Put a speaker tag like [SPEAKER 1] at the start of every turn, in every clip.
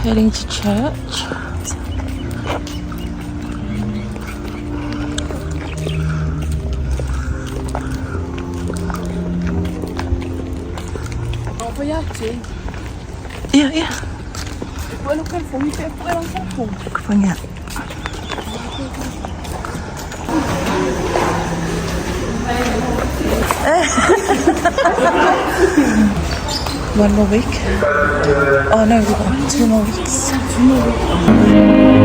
[SPEAKER 1] Heading to church. Ia, ia. Kufangia. One more week. Oh no, we've got 2 more weeks. 2 more weeks.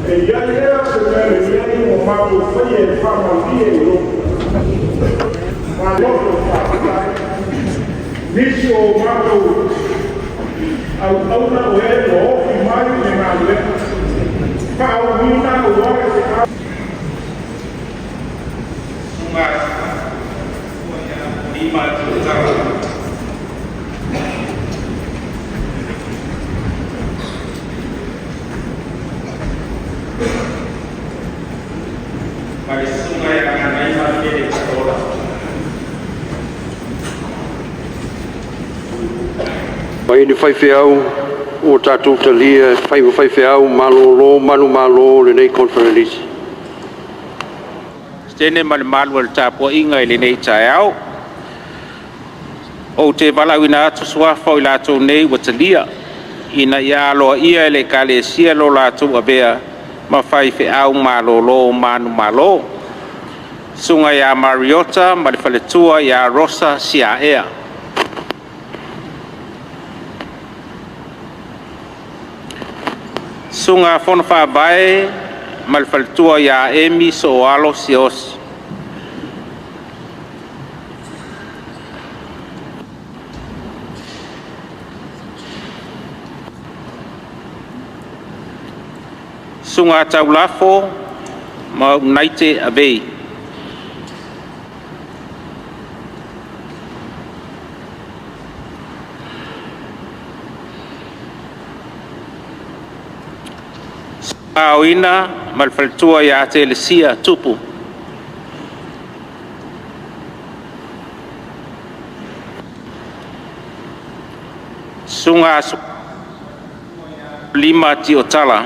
[SPEAKER 2] E iai ea se mea lelei ua matou faia e faamaonia i lou loto faafetai? Nisi o matou auauna o e ua ofi mai le galuega faauluina ua le se
[SPEAKER 3] Susuga Lima Tiotala. Ma le susuga ia Ganaima Fele Talola.
[SPEAKER 4] Mai ni faifeau ua tatou talia e fai ma faifeau malōlō manumālō lenei koneferenisi.
[SPEAKER 3] Stene ma le malu o le tapuaiga i lenei taeao. Ou te valaauina atu suafa o i latou nei ua talia, ina ia aloaia e le Ekalesia lo latou avea ma faifeau malōlō manumalo. Susuga ia Mariota ma le faletua ia Rosa Siaea. Susuga Fono Faavae ma le faletua ia Emi Sooalo Siaosi. Susuga Taulafo ma Unaite Avei. Susuga Aoina ma le faletua ia Telesia Tupu. Susuga Lima Tiotala.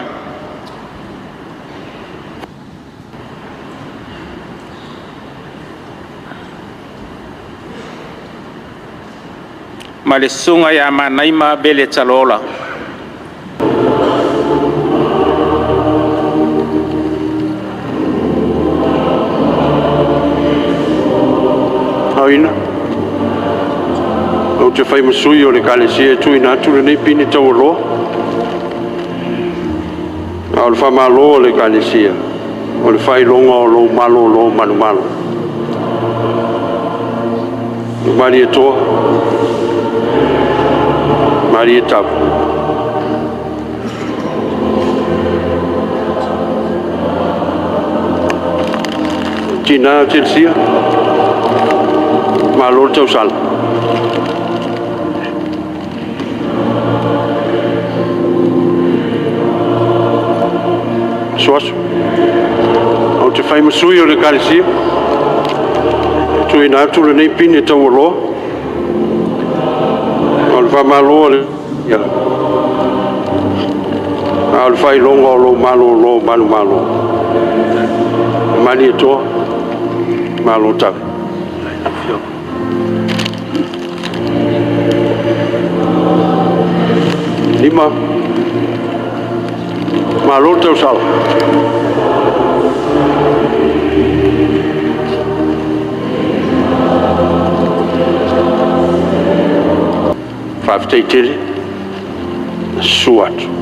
[SPEAKER 3] Ma le susuga ia Manaima Vele Talola.
[SPEAKER 4] Aoina. Ou te fai ma sui o le Ekalesia e tuuina atu lenei pine taualoa. A o le faamalo a le Ekalesia, o le faailoga o lou malōlō manumalo. Malie toa, malie tapu. Tina Telesia, malo le tausala. Suasu. Ou te fai ma sui o le Ekalesia, tuuina atu lenei pine taualoa. O le faamalo a le ia. A o le faailoga o lou malōlō manumalo. Malietoa, malo tala. 5. Malo le tausala. Faafetai tele, susu atu.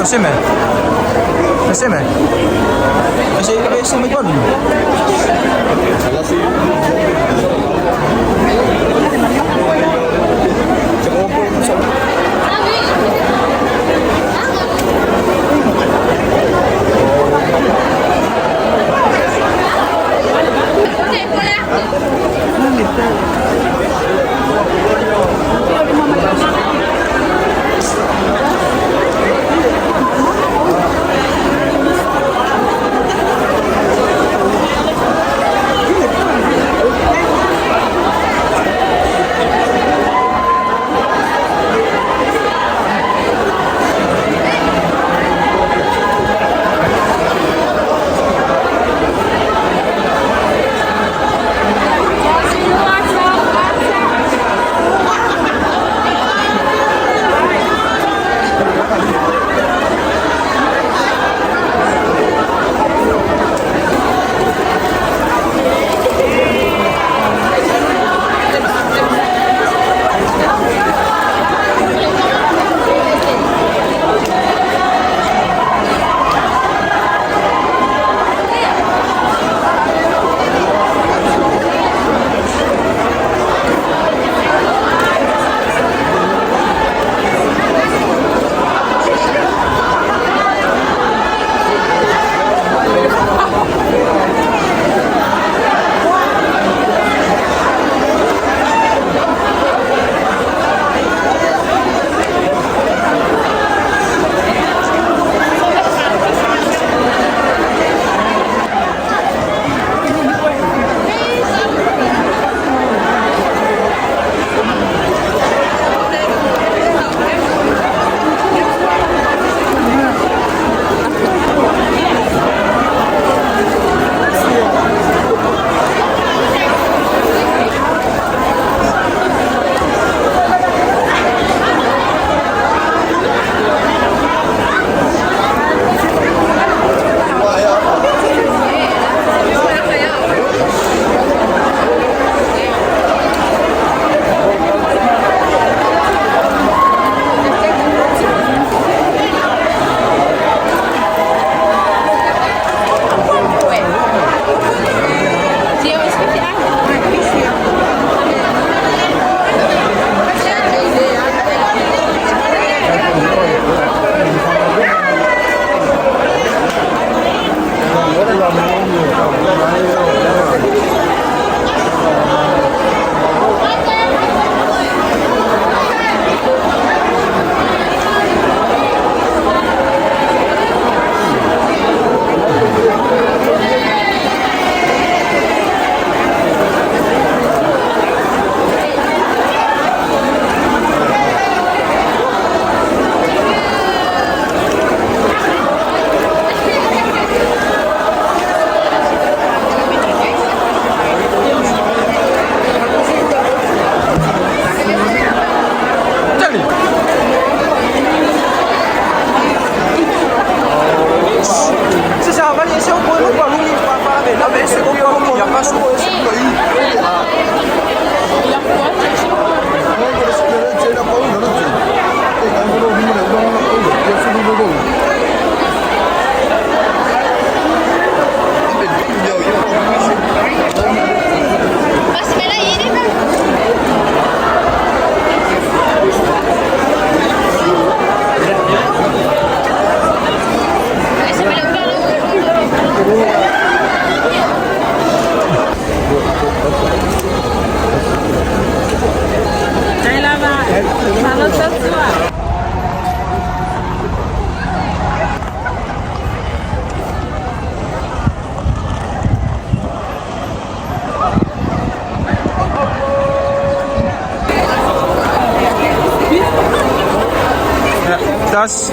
[SPEAKER 5] Seme. Seme. Kasi may kon.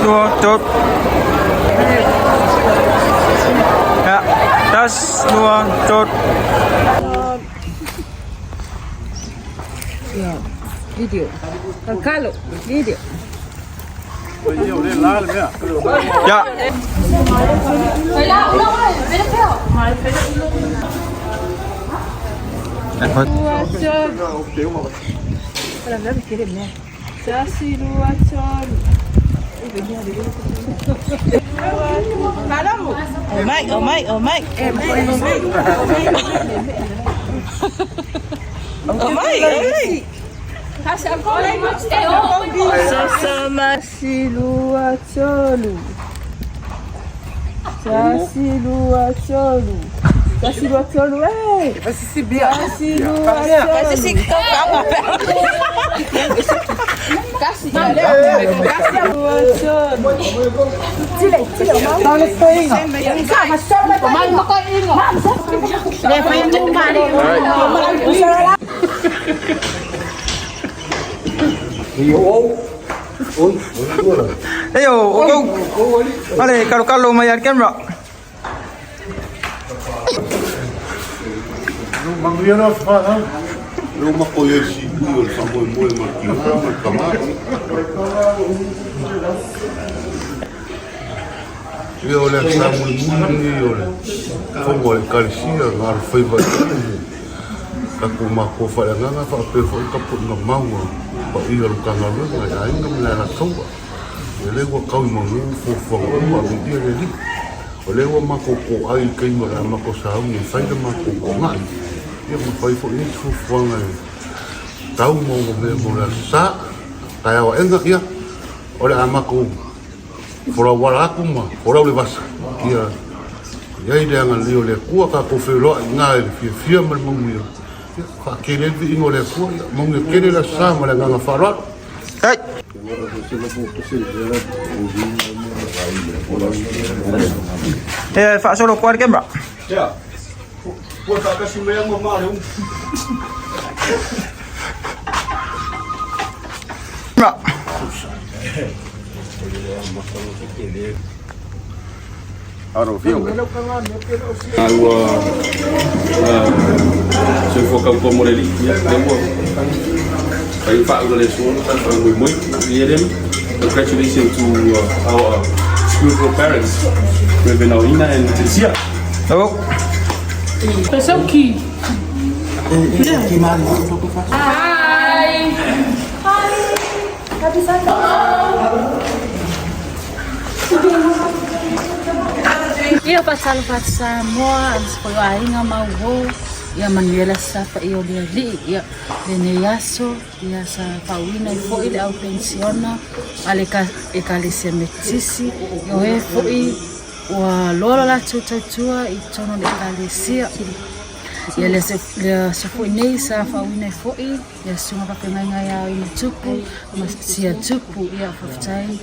[SPEAKER 5] dua, tolu. Ia, tasi, lua, tolu. Ia.
[SPEAKER 1] Oh mate, oh mate, oh mate. Oh mate, oh mate. Tasi, lua, tolu. Tasi, lua, tolu. Tasi, lua, tolu, eh. Tasi, lua, tolu.
[SPEAKER 5] E o, o kou. Ale, kalokalo mai a le camera.
[SPEAKER 2] Manuia la whanau.
[SPEAKER 6] Leo mako ia si ui o le faamoemoe ma le tina ma le tamā. Ia o le aso mulimuli lenei o le Fono a le Ekalesia na alofaiva ai le tatou matua faaleagaga faapea foi le tapuaiga mau a paia o le Matagaluega i aiga ma le Alataua. Ia lea ua tau i manu fuafuaga uma a viia le Alii. O lea ua matou toai i le taimi o le a matou sauni e fai le matou togai, ia ma fai foi nisi fuafuaga e tau ma onomea mo le Aso Sa. Taeao aena, ia, o le a matou folau ala atu ma folau le vasa, ia i ai le agalelei o le Atua, tatou feiloai i ina i le fiafia ma le manuia, ia, faatele ai le viiga o le Atua, ia manuia tele le Aso Sa ma le agaga faaaloalo.
[SPEAKER 5] Hey. E faasolo koa le camera.
[SPEAKER 4] Ia. Pua faatasi mai au ma ma le umu.
[SPEAKER 5] Camera.
[SPEAKER 7] Ua soifua tautua mo le Alii, ia lea ua fai faaula le aso na faamoemoe. Ia lea, congratulations to our spiritual parents, Reverend Aoina and Teresia.
[SPEAKER 5] Oh.
[SPEAKER 8] Ia faatalofa atu Samoa, aemaise foi o aiga ma uo, ia manuia le aso sapaia o le Alii, ia lenei aso, ia sa faauuina ai foi le au penisiona a le Ekalesia Metotisi, ia o e foi ua loa lo latou tautua i totonu o le Ekalesia. Ia le aso foi nei sa faauuina ai foi le susuga faafeagaiga ia Aoina Tupu ma Sia Tupu, ia faafetai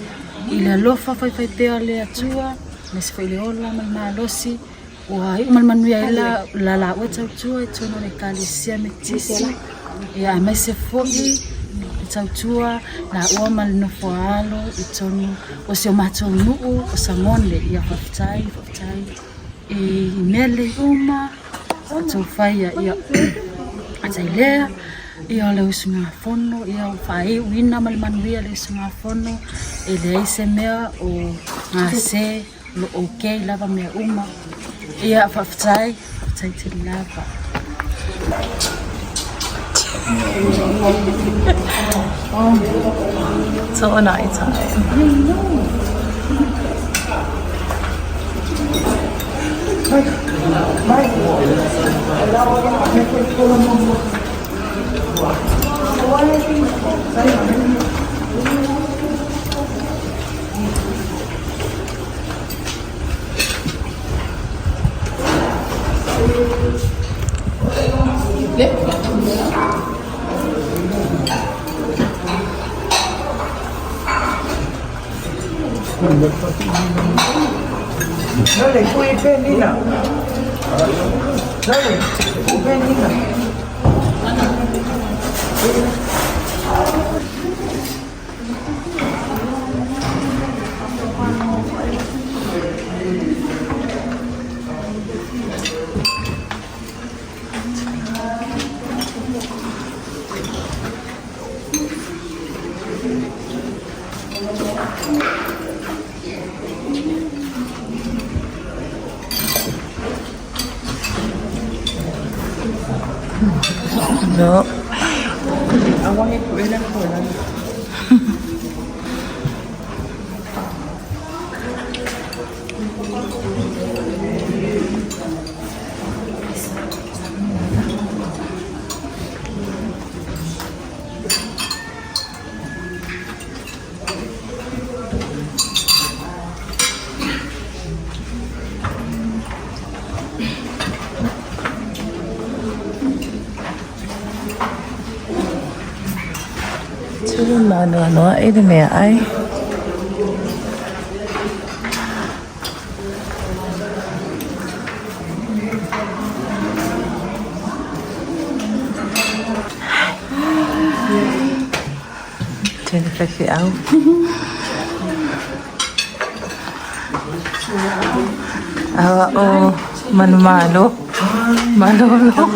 [SPEAKER 8] i le alofa faifaipea o le Atua, aemaise foi le ola ma le malosi ua iu ma le manuia ai la laua tautua i totonu o le Ekalesia Metotisi, ia aemaise foi le tautua laua ma le nofo a alo i totonu o si o matou nuu o Sagone. Ia faafetai, faafetai i mea lelei uma sa outou faia, ia atailea ia o le usugafono, ia ua faaiuina ma le manuia le usugafono, e leai se mea o gase, o lo o okay lava mea uma. Ia faafetai, faafetai tele lava.
[SPEAKER 1] To'onai time. No. Tū mānoanoa i le meaai. Tēnei whaiwhiau. Awa o Manumalo. Malolo.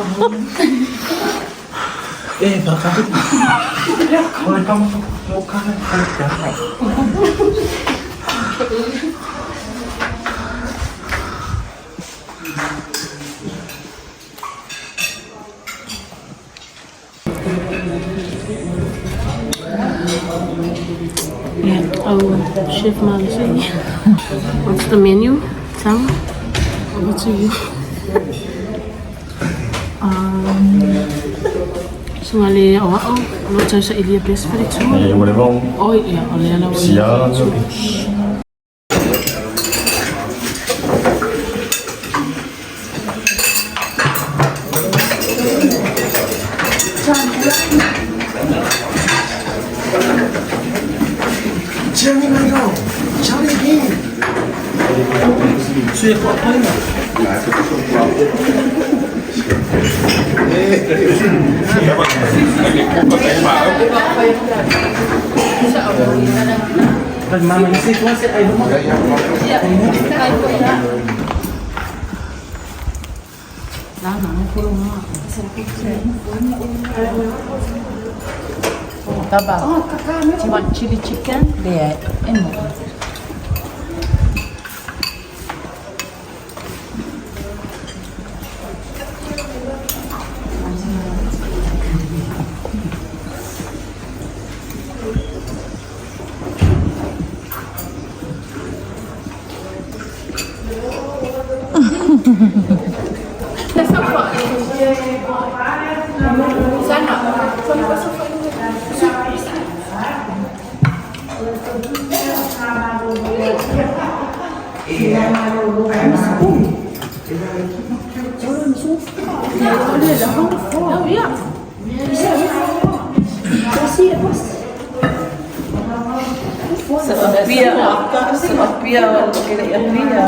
[SPEAKER 9] Yeah, oh, Chef Malisi. What's the menu? Sam? Over to you. So ngale o ao, lo tau sa ilia best for it.
[SPEAKER 7] Eh, whatever.
[SPEAKER 9] Oh yeah, o le ala.
[SPEAKER 7] Sia.
[SPEAKER 9] Do you want chili chicken?
[SPEAKER 1] Yeah, and more. Sa apia, o kere apia.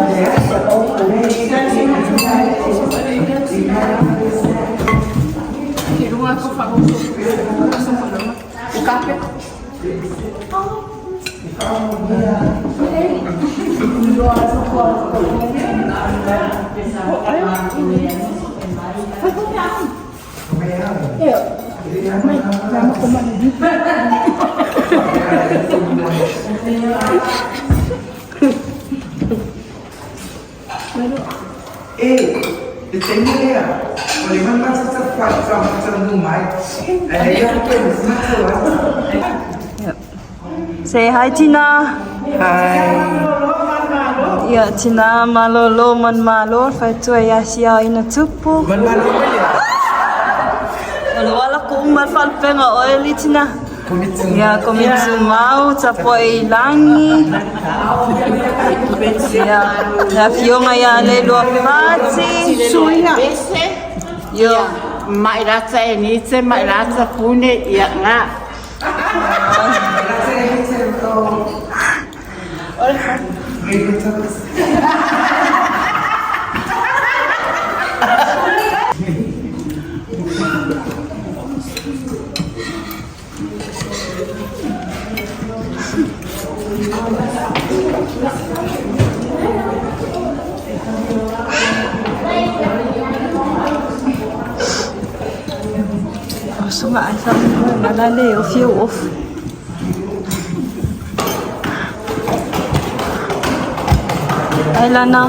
[SPEAKER 10] Say hi, Tina. Hi. Ia, Tina malolo man malo, whaitua ia sia ina tupu. Man malo O le wala ko uma whalpenga o eli, Tina. Ia, komitsu mau, tapo i langi. Ia, le fionga ia le lua pati. Yo.
[SPEAKER 11] Mai rata e nite, mai rata pune ia ngā.
[SPEAKER 10] O sunga ai sa la le o fiu off. Ai Lana.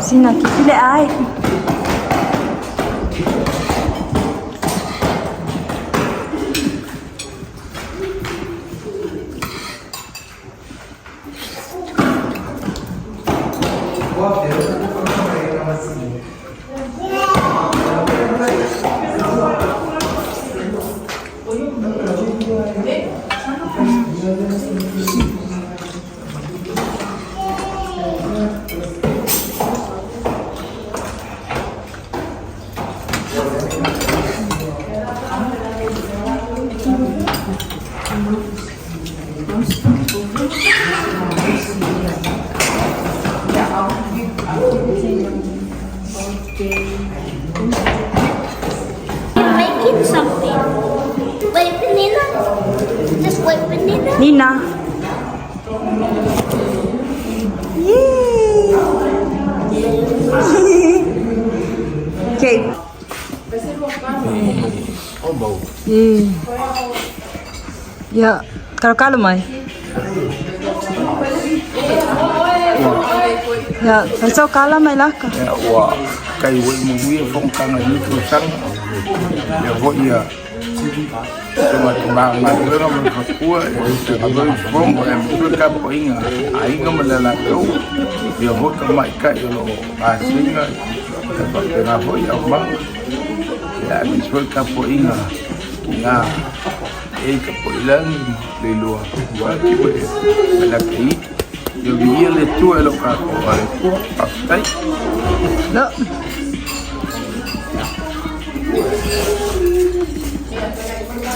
[SPEAKER 10] Sina kipile ai.
[SPEAKER 12] Making something. Wait for Nina. Just wait for Nina.
[SPEAKER 10] Nina. Yay! Okay. Yeah. Yeah. Kalokalo mai. Ia, faisau kala mai laka.
[SPEAKER 2] Ia, ua kai ua i manuia fonotaga i lenei tausaga. Lea foi ia tonga galuega ma le faletua e ave i fono aemaise foi le tapuaiga a aiga ma le latou. Ia foi tamaitai o lo o gasega ia faapena foi aumaga. Ia aemaise foi le tapuaiga i ina e i Tapuailagi ma Leiloa Uati ma le Lataiti. Ia viia le Atua e lo tatou Atua. Faafetai.
[SPEAKER 10] No.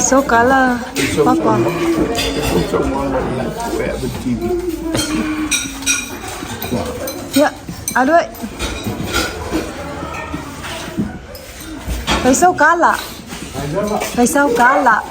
[SPEAKER 10] So kala, papa. Ya, alu ai. Faisau kala. Faisau kala.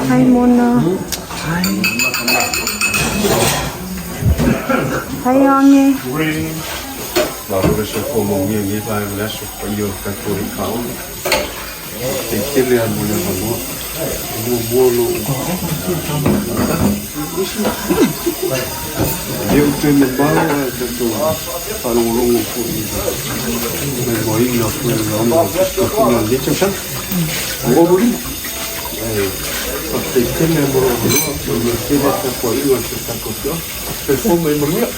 [SPEAKER 10] Hi Mona. Hi. Hi Ange.
[SPEAKER 7] Malo le soifua manuia i lenei vaega o le aso, paia o le tatou Alii Faaola. Faafetai tele lava mo le avanoa. E muamua lou E le o toe mamao ae tatou faalogologo foi i le maimoaina foi o le aoga o le Tusi Tofiga i lenei tausaga. 25. Ae faafetai tele lava mo lou avanoa. Manuia tele le tapuaiga a si o tatou afioaga. Soifua ma ia manuia.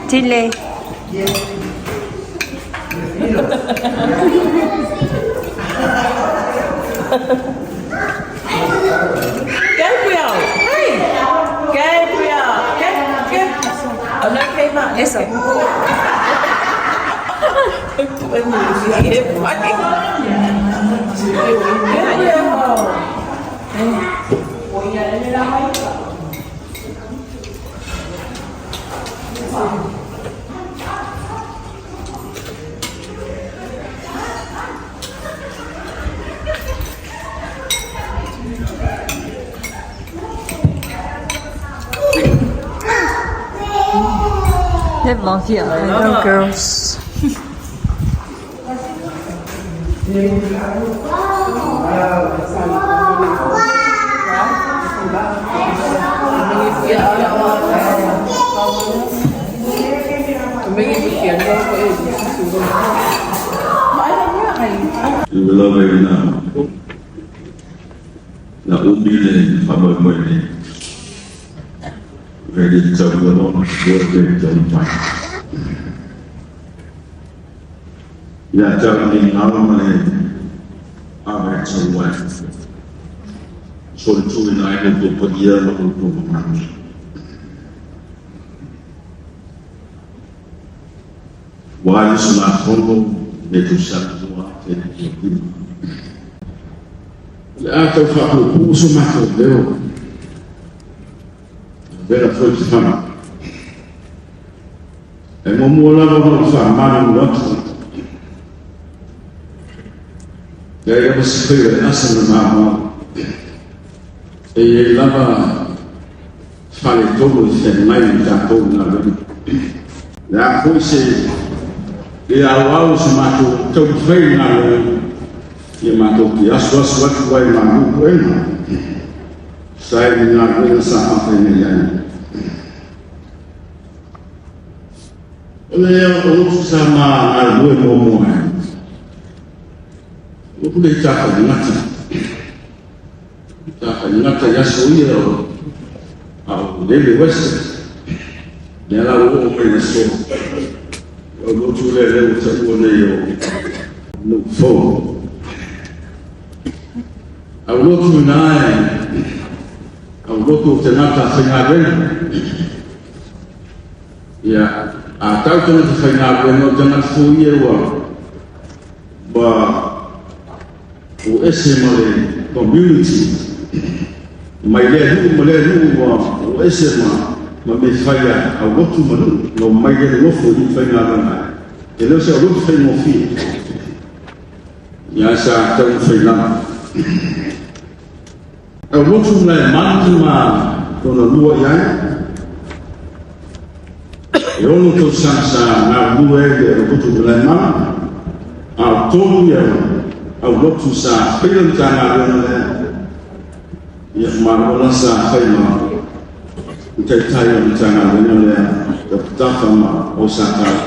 [SPEAKER 10] Tile.
[SPEAKER 1] Gabriel! Hey! Gabriel! Gab, Oh, no, came up. Yes,
[SPEAKER 10] They love you.
[SPEAKER 1] Go girls.
[SPEAKER 13] Ua lava i na na umi le faamoemoe nei. E le tatau lava ona fua pe tatau mai. Ia tau nei ngalo ma le ava e tau ai. Solituina ai le tou paia ma lo tou mamalu. Ua ai usugafono le tausaga 2025. O le a tau faapuupuu so matou leo. Vela foi te fana. E muamua lava ona ou faamalulu atu. Leai lava se faiva e asa ma maumau. E i ai lava faaletonu e feagai ma tatou i galuega. Le a foi se le auau o se matou taumafai i galuega, ia matou te asuasu atu ai malu puega sa i galuega sa faafeagai ai. O le lotu sa ma galulue muamua ai, lotu le i tafaigata. Tafaigata i aso ia o a o lele West. Lea la ua oo mai le aso. O lotu lea lea ua taua nei o Nuu Fou. Au lotu ina e au lotu o tagata faigaluega. Ia, a tau tagata faigaluega o tagata foi ia ua ua ese ma le community. Mai lea nuu ma lea nuu ua ese ma mea fai a au lotu ma nuu. No mai lea nofo i faigaluega ai. E le o se au lotu faigofie. Ia sa tau failama. Au lotu na e manu ma tona lua i ai. E 6 tausaga sa galulue ai le au lotu ma e manu. A o 3 ia au lotu sa faia le Matagaluega lea. Ia malo la sa fai ma taitai o le Matagaluega lea Tafatafa ma o sa tau.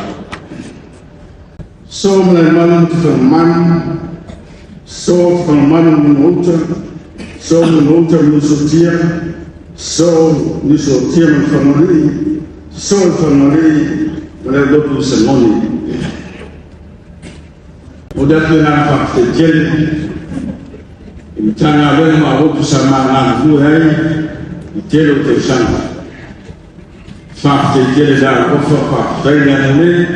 [SPEAKER 13] So Malaemanu ma te Fagamanu, so te Fagamanu ma Nugauta, so Nugauta ma Niusotia, so Niusotia ma le Fagalii, so le Fagalii ma le lotu i Sagoni. O le atu le agaga faafetai tele i Matagaluega ma aulotu sa ma galulue ai i tele o tausaga. Faafetai tele le alofa, faafetai le agalelei,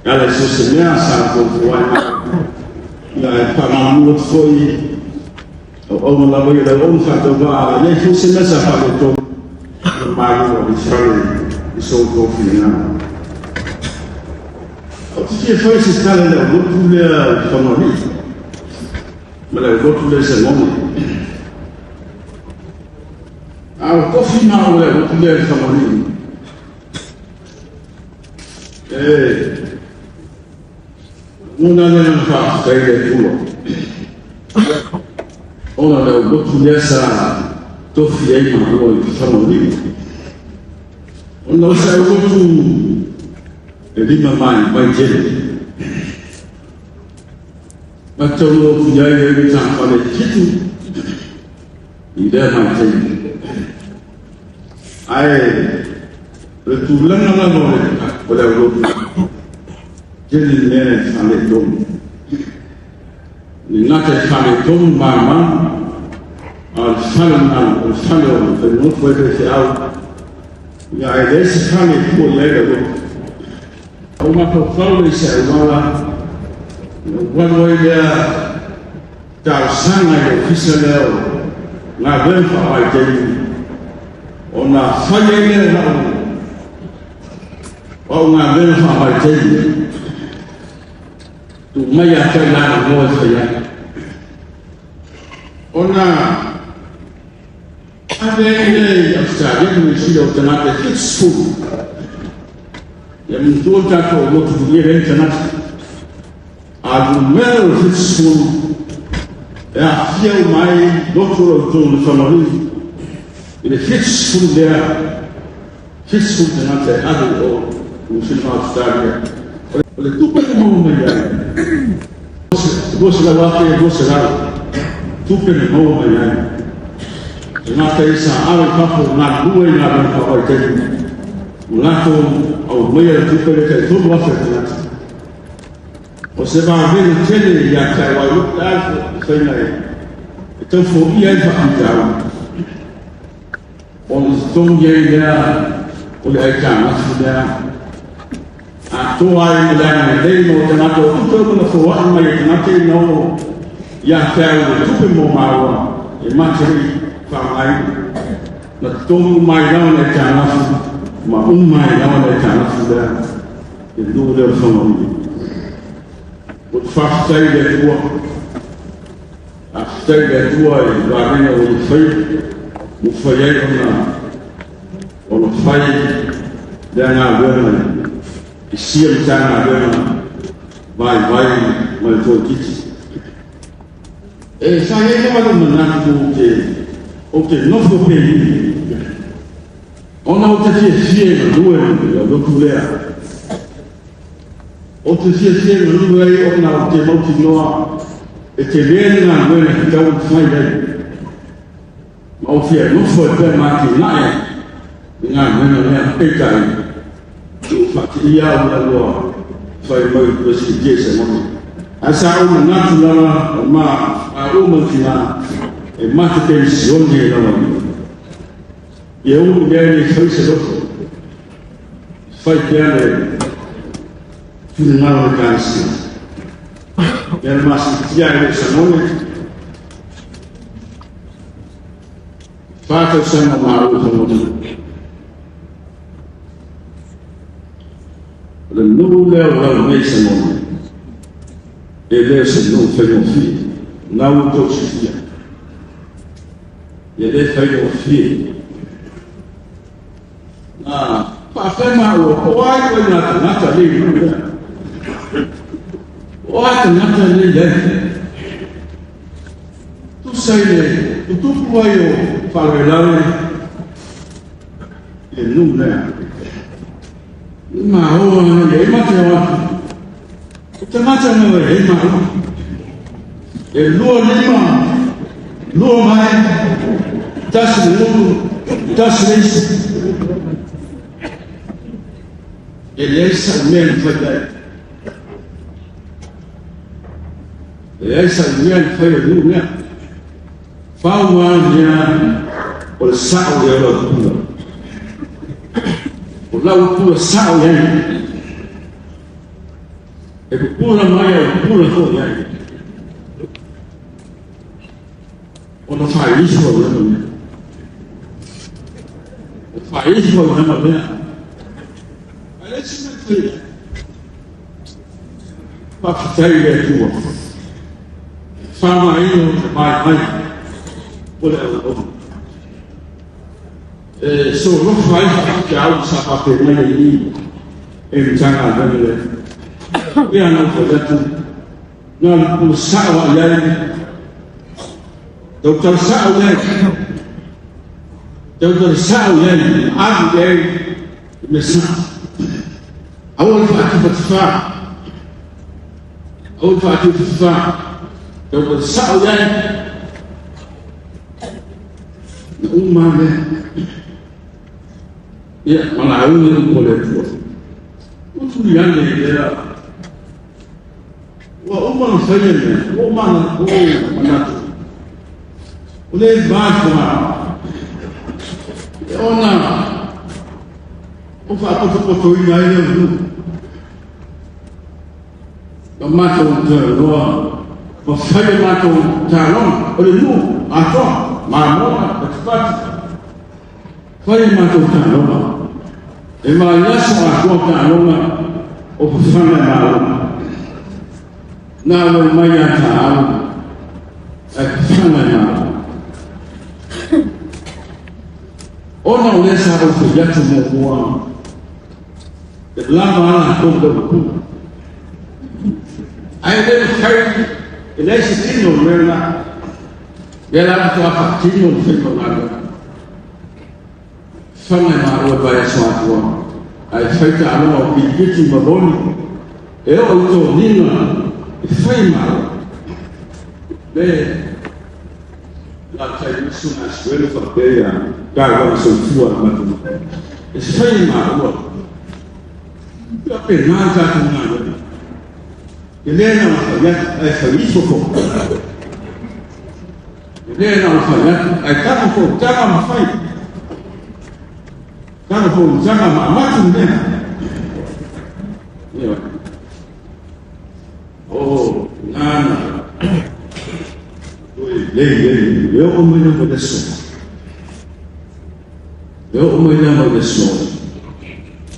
[SPEAKER 13] e ala i so o se mea sa fuafua ai mai. Ia e faamalulu atu foi auauna lava ia le auauna faatauvaa, e leai foi se mea sa faaletonu ia malu a fale i so outou finagalo. Ou te fia fai se tala i le aulotu lea i Fagalii ma le aulotu lea i Sagone. A o tofi ma au le aulotu lea i Fagalii, e lagona le agaga faafetai i le Atua ona le aulotu lea sa tofi ai maua i Fagalii. Ona o se aulotu e lima mai tele. Ma taunuu atu i ai ai le taafale 7 i lea vaitaimi. Ae o le tulaga lava o le aulotu, tele mea e faaletonu. Le gata e faaletonu mamau, a o le fale o le fale o le faigofo ai faifeau, ia ae leai se fale e tua i ai le aulotu. Au mafaufau le i se auala, na ou alu ai lea talosaga i le ofisa lea o galuega faavaitaimi, ona fai ai lea lau au galuega faavaitaimi. Tuu mai ia te au le avanoa e fai ai. Ona ave ai lea i Ausetalia ma Niu Sila o tagata e 70. Ia manatua le tatou lotu tulia leai ni tagata. A numera o le 70 e aafia uma ai lotu o lo o i totonu o le Fagalii i le 70 lea, 70 tagata e ave i o Niu Sila ma Ausetalia. O le tupe na maua mai ai, $200,200 tupe na maua mai ai. Tagata ia sa ave i fafo e galulue i galuega faavaitaimi, ua latou aumaia le tupe lea tai 3,000 tagata. O se vavega tele ia te au ai lo'u le a le faiga e tau foia ai le faafitauli, ona totogi ai lea o le aitagafu lea atoa ai ma le agalelei ma o tagata o tupe uma na foai mai e tagata ina oo ia te au le tupe mo māua e mate ai faaaogaina. Na totogi uma ai lava le aitagafu ma uma ai lava le aitagafu lea i le nuu lea o le Fagalii. Ou te faafetai i le Atua. Faafetai i le Atua i le vavega ua ia faia, ua fai ai ona fai lea galuega i sia Matagaluega vaivai ma le toaitiiti. E sa i ai lava lou manatu ou te nofo pea i i, ona ou te fiafia i galue i le lotu lea. Ou te fiafia i galue ai ona ou te mautinoa e tele le galuega e tatau ona fai ai. Ma ou fia nofo ai pea ma atinae i galuega lea, peitai, ua faateia au ina ua fai mai le Peresetene Samoa. Ae sa ou manatu lava o ma maua ma le tina e ma te penisione ai lava i. Ia ulu lea e le fai se loto. Fai pea le finagalo o le Ekalesia. Ia le masitia ai lou Samoa. 4 tausaga maua i Fagalii. O le nuu lea o lau nei Samoa, e le o se nuu faigofie. Na ua outou silafia. E le faigofie. Na faafea maua, o ai ituaiga tagata nei i nuu lea? O a tagata nei i ai? Tusa i le tutupu ai o faalavelave i le nuu lea. I maua ai e mate o atu. O tagata na e maua. E lua lima, lua mai, tasi le ulu, tasi le isi. E leai sa'u mea na fai ai. E leai sa'u mea na fai ai nuu lea. Pau lava le mea o le sa'o lea o lau pula. O lau pula sa'o i ai. E pupula mai au pupula foi i ai. Ona faaifo au lea mea. O faaifo au lea mea. Ae leai se mea e fai ai. Faafetai i le Atua. Faamavaina o le vaivai o le auauna. E solofa ai faafitauli sa faafeagai ai i e Matagaluega lea. Ia na ou fai atu, na o le pula sao lava i ai, tautala sao i ai, tautala sao i ai, alu i ai le mea sao. Aua le faatifatifā, aua le faatifatifā, tautala sao i ai, na uma lea. Ia, ma lauga le upu a le Atua. Ua tuli ane i lea. Ua uma ona faia mea, ua uma ona ou manatu. O le va i Fogaa, e ona o faapotopotoina ai lea o nuu. Ma matou talanoa, ma fai a matou taaloga, o le nuu atoa, mamoa, patipati. Fai a matou taaloga, e vaiaso atoa taaloga o fafaga e malo. Na auai mai ia taau, ae fafaga e malo. Ona o lea sa ou fai atu muamua. E lava ala tou le upu. Ai le mafai e leai se tino o le mea lena. Lea la faatoa faatino le faiga o galuega. Faga e malo e vaiaso atoa, ae fai taaloga o kiriketi ma voli e oo i toniga e fai e malo. Le alaalatai mai Susuga Asuelu faapea ia galuega soifua a le matou nuu. E fai e maua. E faapena le tatou galuega. E le na ona fai atu, ae fai ifo foi. E le na ona fai atu, ae tago fonotaga ma fai. Tago fonotaga ma avatu le mea. Ioe. O, nana. Oi, lei, lei, e oo mai lava i le aso. E oo mai lava i le aso.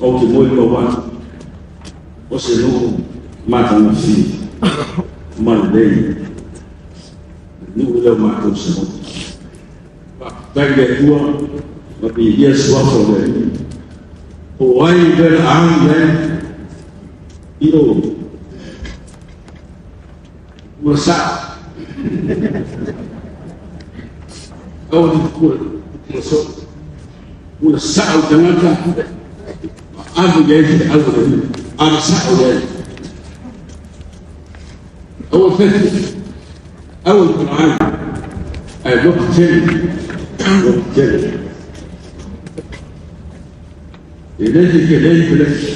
[SPEAKER 13] Ou te molimau atu, o se nuu matagofie ma lelei. Le nuu lea o matou Samoa. Faafetai i le Atua ma viia suafa o le Alii. Po o ai le laau i ai i o ua sa. Aua te pupula, pupula soo. Ua sao tagata ma ave i ai feau a le Alii. Ave sao i ai. Aua fefe, aua le palaai, ae loto tele, loto tele. E le te lei peleti.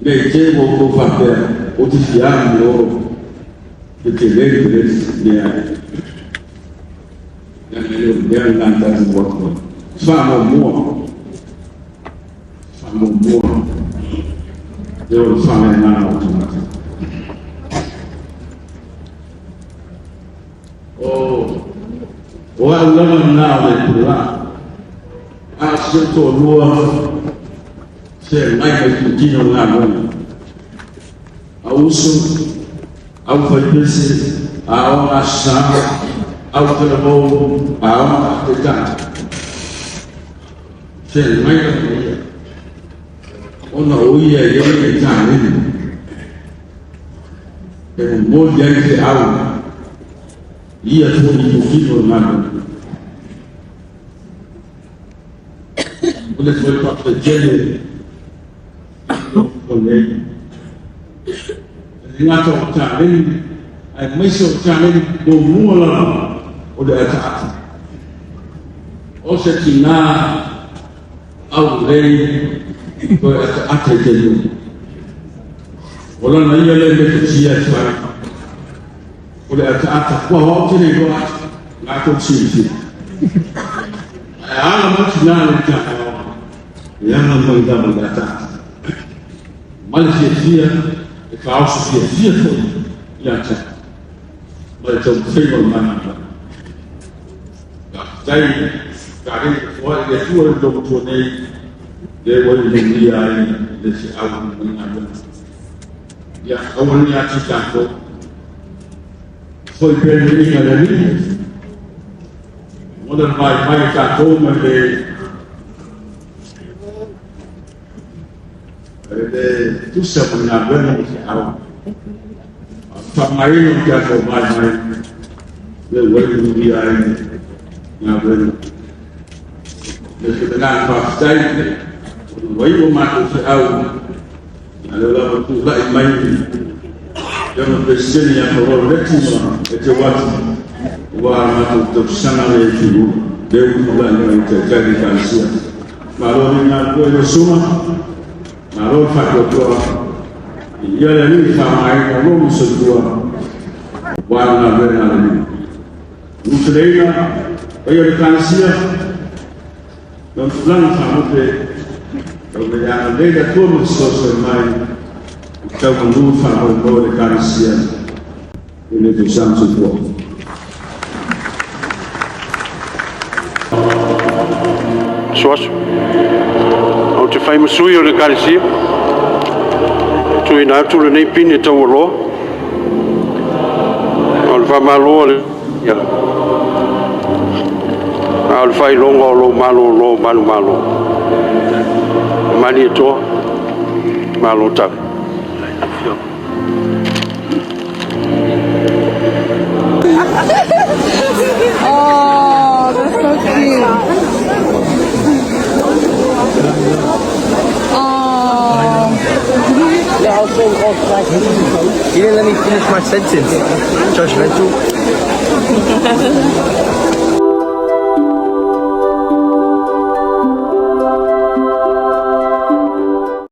[SPEAKER 13] Nei te ua outou faapea, ou te fia alu i o le tele le peleti, leai. Leaga e le o le mea lena na tatou o atu ai. Faamuamua, faamuamua le o le faaleagaga o tagata. O, o au lava lena o le pulaa. A o si ou toalua feagai ma itutino o le galuega. Au uso, au faipese, aoga Aso Sa, au talavou, aoga faataitai. Feagai lava ma ia, ona o ia e i ai le taleni e momoli ai feau i ia foi itutino o le galuega. O le foi faafetai tele o nei. E le gata o taleni, aemaise o taleni muamua lava o le ataata. O se tinā aulelei toe ataata i taimi. O lana ia le metotia e fai. O le ataata, kua o te le iloa atu, ngā tou silafia. Ae ala mai tinā le taeao, e ala mai lava i le ataata. Ma le fiafia, e faaoso fiafia foi ia te au, ma le taumafaiga o le magaga. Faafetai, Kalei e foai i le Atua le loomatua nei, lea ua e manuia ai le feau ma le galuega. Ia, aua ne i ati tatou. Foi pea le viiga i le Alii, ona le vaivai o tatou mai le le tusa ma le galuega ma feau. Faamagaina o tatou vaivai, lea ua e manuia ai le galuega. Le fetalai faafetai, ona ua iu o matou feau, a lea lava tulai mai le Peresetene ia Paul Leti ma e te atu ua matou tausaga le fiu lea ua tulai mai taitai le Ekalesia. Malo le galulue lau susuga, malo le faatuatua. Ia le Alii faamagaina lou soifua aua le galuega a le Alii. Nuteleina paia o le Ekalesia, lau tulaga faalupe, lau le agalelei le Atua ma fesoasoani mai i tau manu faamoemoe o le Ekalesia i le tausaga soifua.
[SPEAKER 4] Asuasu. Ou te fai ma sui o le Ekalesia, e tuuina atu lenei pine taualoa o le faamalo a le ia, a o le faailoga o lou malōlō manumalo. Malietoa, malo tali.
[SPEAKER 1] Oh, that's so cute. Oh.
[SPEAKER 5] You didn't let me finish my sentence. Judgmental.